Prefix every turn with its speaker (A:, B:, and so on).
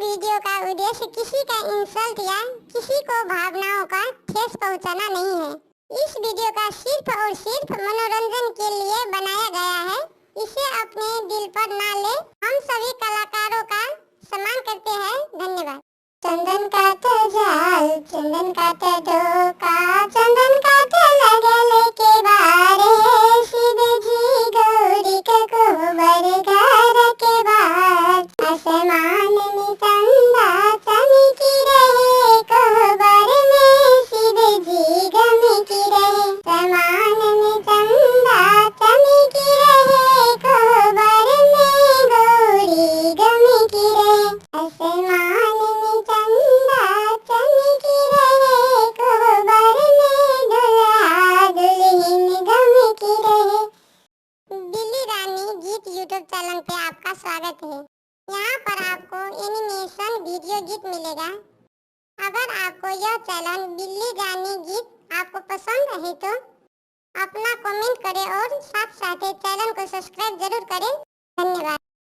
A: Video का उद्देश्य किसी का इंसल्ट या किसी को भावनाओं का ठेस पहुंचाना नहीं है। इस वीडियो का सिर्फ और सिर्फ मनोरंजन के लिए बनाया गया है। इसे अपने दिल पर ना ले। हम सभी कलाकारों का सम्मान करते हैं। धन्यवाद। चंदन काट जाल, चंदन काट डोका, चंदन काट लगल के बारे, शिव जी गौरी के कोबर घर के बार, आसमान में चंदा चमकी रहे, कोबर में शिव जी गमकी रहे, समान में चंदा चमकी रहे, कोबर में गौरी गमकी रहे, आसमान में चंदा चमकी रहे, कोबर में दुल्हा दुल्हन गमकी रहे। बिल्ली रानी गीत यूट्यूब चैनल पे आपका स्वागत है। यहाँ पर आपको एनिमेशन वीडियो गीत मिलेगा। अगर आपको यह चैनल बिल्ली रानी गीत आपको पसंद है तो अपना कमेंट करें और साथ साथ चैनल को सब्सक्राइब जरूर करें। धन्यवाद।